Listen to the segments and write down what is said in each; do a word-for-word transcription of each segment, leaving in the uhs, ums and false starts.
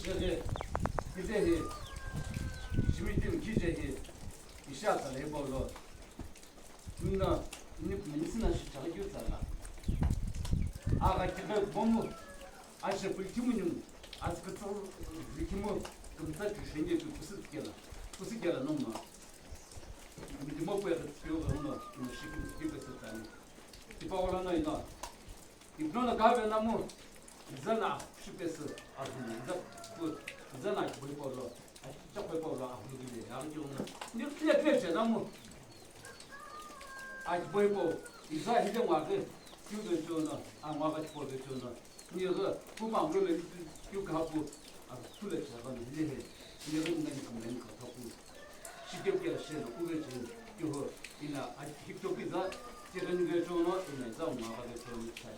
Ite hi, Jimmy Tim kije hi, isha tsala hipau lo. Nino, ini, ini sina shi chaghi keu tsala. Agha kighe bomu, ashe pulkimu nimu, askutsu likimu, kumtsa chushenye tu kusu kela, kusu kela nomu. Midimo kwe keu gha uno, ino shikim keu pese tsani. Tipa wala no ino. Ipuno na kave namu, iza na shipesi azumi, iza ku, iza na kiboi polo, achicha koi polo ahulugile, ya ki ona. Ni kile kile che namu. Akiboi po, iza hile ngwa ke, kiu de chona, angwa ka po de chona. Ni ga, ku ma ngolo le kiu ka pu, a tu le cha ga ni le he. Ni ga ni ka men ka ta pu. Shikeu kela shelo kuvechi kiho ina akikto kiza tireni vechono ina iza umagha vechono chai.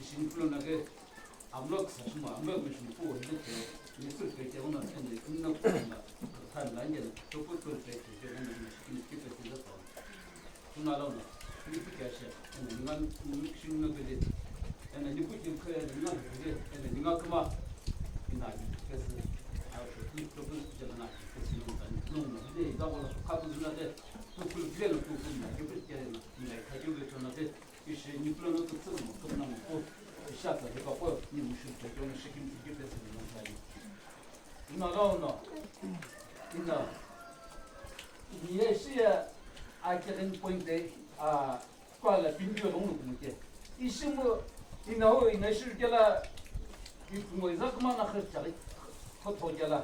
Ishin kulo nage amlo kisa shimo, amlo mishimo kuo hile ke, nisur peke ona ene ina kuo na, khan la nge, topo to peke ke ona ina shikin kipe kiza to. Tuna launa, ni pu kya she, ene ninga, ni kishin na gele, ene ni pu kin kaya ninga gele, ene ninga kuma, ina ki kesi, a shi, ni topo jana na ki kesi nung tani, nung na, ni da wala, kapu zina de, Tukul kile no tukul na, kibir kile no, na, kagyu le chona te, ishi ni plo no tukul mo, kum na mo, ko, isha ta, de pa ko, ni mushu te, ko, ni shikim, ki pe se no, ta, ni. Ina lo no, ina, ni ye shi ya, a kirin point de, a, kwa la pin yo no mo ke. Ishi mo, ina ho, ina shi ke la, i mo, iza kuma na khir chari, ko to ke la.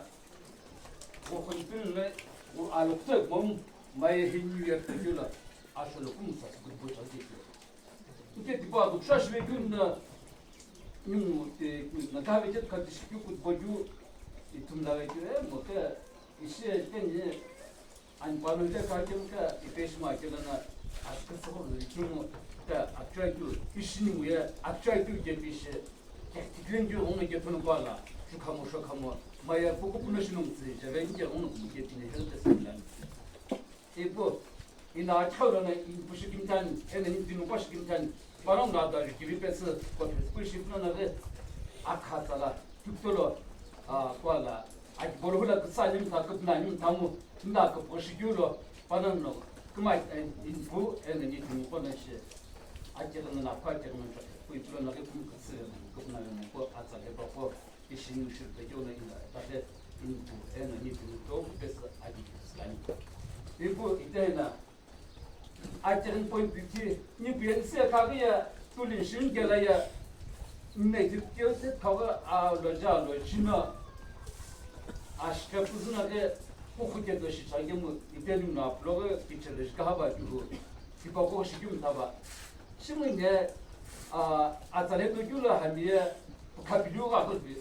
Wo khun pin le, wo a lo kse mo, mai hin yu ya ke la. Asholo kum sa kutbo chaghi keu. Nke tipa tu kshashi ve keu na, nimu te, na kave jet kati shi keu kutbo keu, ithum la ve keu, e, mo ke, ishi e ke ni, ani pano te ka keu ka, ipe shi ma keu na, aska sa ko keu mo, ka, akcha keu, ishi nimu ya, akcha keu ke pi shi, ke tiklen keu, onge ke pano pa la, shu kamo, shu kamo, ma ya, puku puno shi nung tsi, jave ni ke, onge ke pi ni, hel te sa la. Ipu, ina athau lona ipu shikimtani, ena ni tinu pa shikimtani, panongu na da kivi pesi, ko pesi pu shikimtani na ve, akha tsala, tukto lo, a, kwa la, a, boro hula kutsa ni mta kupna ni mtamu, nda kupo shikyu lo, panongu no, kuma, e, ipu, ena ni tinu pa na shi, a, kira na kwa kira na, ku ipu lo na ke kum kutsi, kupna na ko, a tsala pa ko, Ishi ni shirpe keu na ina, tate, ina pu, ena ni pu, to, pesa, adi, skani. Ipu, itena, a turning point pi ti, ni pu, en se ka ya, tu lin shin ke la ya, ne ti keu se ka ga, a, lo ja, lo, china, a, shika pu zina ke, ku khu ke do shi cha ke mu, iteni na, plo ke, ki che le, ka ba, ki hu, ki pa ko shi ki mu ta ba. Shi mu ne, a, a, ta le to keu la, ha mi ye, ka bi lu ga ko bi.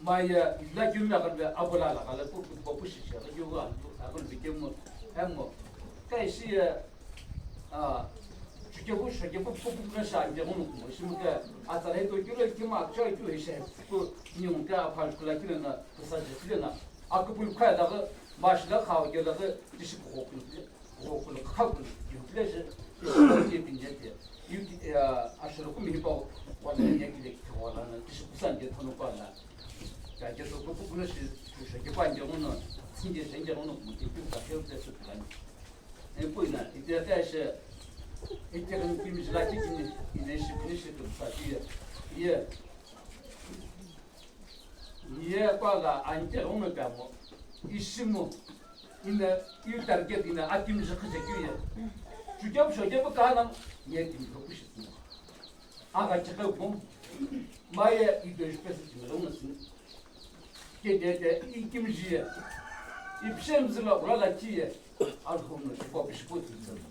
Maya, ila kiu mi akan be, abola la kala, pu, pu, pu, pu, shi, shi, akan kiu, akan, akan be kemu, emo. Kai shi, a, chuke bu, shuke bu, pu, pu, na sha, nge, mo, mo, shi, mo, ka, a, tsara, to, kiu, le, kiu, ma, cha, kiu, he, shi, pu, ni, mo, ka, pa, kula, kila, na, sa, je, kila, na, a, ku, pu, ka, da, ma, shi, la, ka, ke, da, ti, shi, ko, ko, ko, ko, ka, ko, kiu, kila, shi, shi, ke, pin, je, te. Yu, ki, a, a, shi, ku, mi, pa, wa, na, ya, ki, le, ki, wa, la, na, ti, shi, ku, sa, nge, to, no, pa, na. Ka ke to kupu kuno shi, shi, shi, ke pa nge ngono, singe shi nge ngono, mo ke ku ka ke te su plan. E po ina, ite ka shi, ite kan kim jila ki ni, ine shi, ni shi tu sa ki ye. Ye. Ye pa la, ante ngono ka mo. Ishimo. Ina, yu target ina, akim shi khije ki ye. Chu ke sho ke ka na, ye kim ko ku shi. Agha chikhe kum, maye ido ishi pesi chimelo ngasi. Kedede, ikimjiye. Ipshemzila urala kiye. Alhumno tipa bishipo tizelo.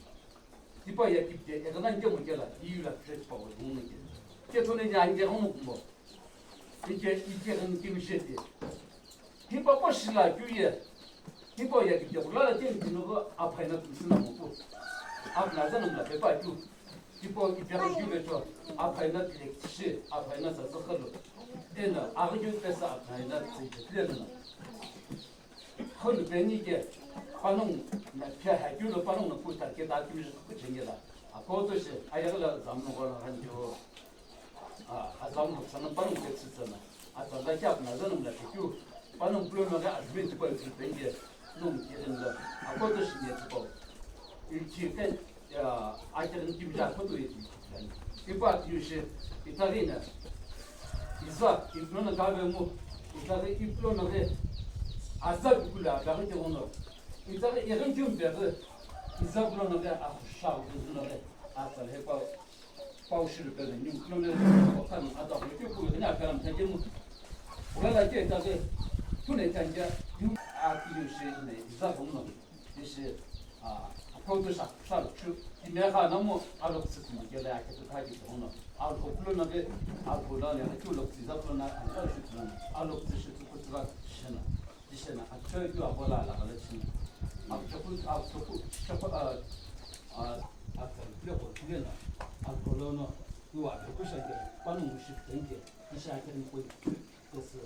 Tipa ya kipte, egana nge mukela, iyula pshe tipa wa ngene. Ketone ya nge hono kumbo. Ike, ike ngikimjete. Hipaqo shila keu ye, hipau ye kipaqo lala keni kinoqo aphaina kusina mopu. Apna zana mla pepa keu. Hipau ipeghi keu vecho, aphaina tilek tishi, aphaina zaza khalo. Ena, aghi keu pesa aphaina tsi keu lena. Kholu peni ke, panongu, na pia ha keu lo panongu na kuta ke ta keu je ku jengela. Akoto she, ayagla zamno gola han keu. A, azam no sana panongu ke tsitsana. Atsa za kya kuna zanu mla kyu. Pano mpulo no ga admin tipo yu penge. Nung kirin lo. Akoto shi ne tipo. Ilchi ken, ya, akirin kimja koto yeti. Ipa yu shi, itari na. Iza, ipno na gabe mu. Itari ipno na re. Aza bikula, gabe te wono. Itari irin kim bebe. Iza blo na re, a sha blo na re. Atsa le pa. Pau shilu pele, ni mklo ne, okan ata ko ke ku ne akara mtake mu. Wala ke ta ke, tune tanja, yu a ki yu she ne, iza ko no. Ishe, a, ko to sha, sha chu, ki me kha na mo, a lo tsi tsi ke la ke to ka ki ko no. A lo klo na ke, a ko la ne, a ku lo tsi za ko na, a lo shi tsi na, a lo tsi shi tsi ko tsi ba shi na. Tishena, a choi tu a bola la kala china. A chopu, a chopu, chopu, a, a, a kan pio ko tile na. A kolono, tu a chopu shanke, panu mushi tenge, tisha ke ni koi, kosu.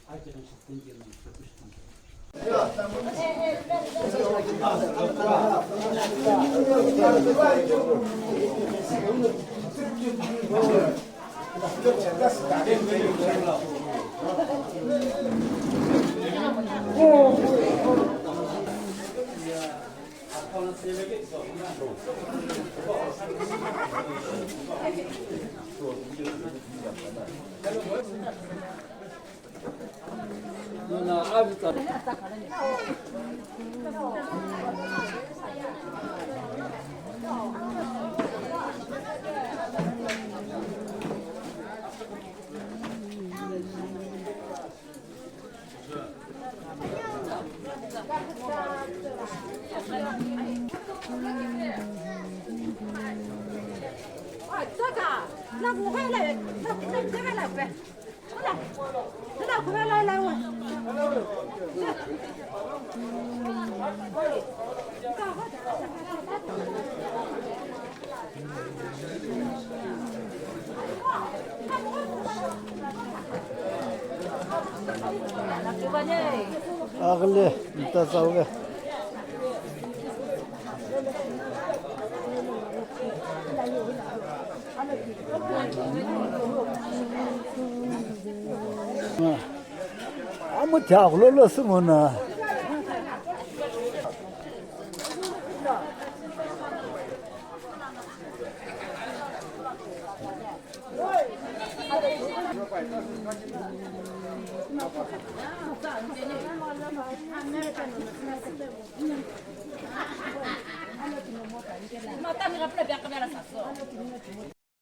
A ke ni shi tenge ni chopu shi tenge. Aghile, mta tsauve. Amu thiaghilo lo sumona.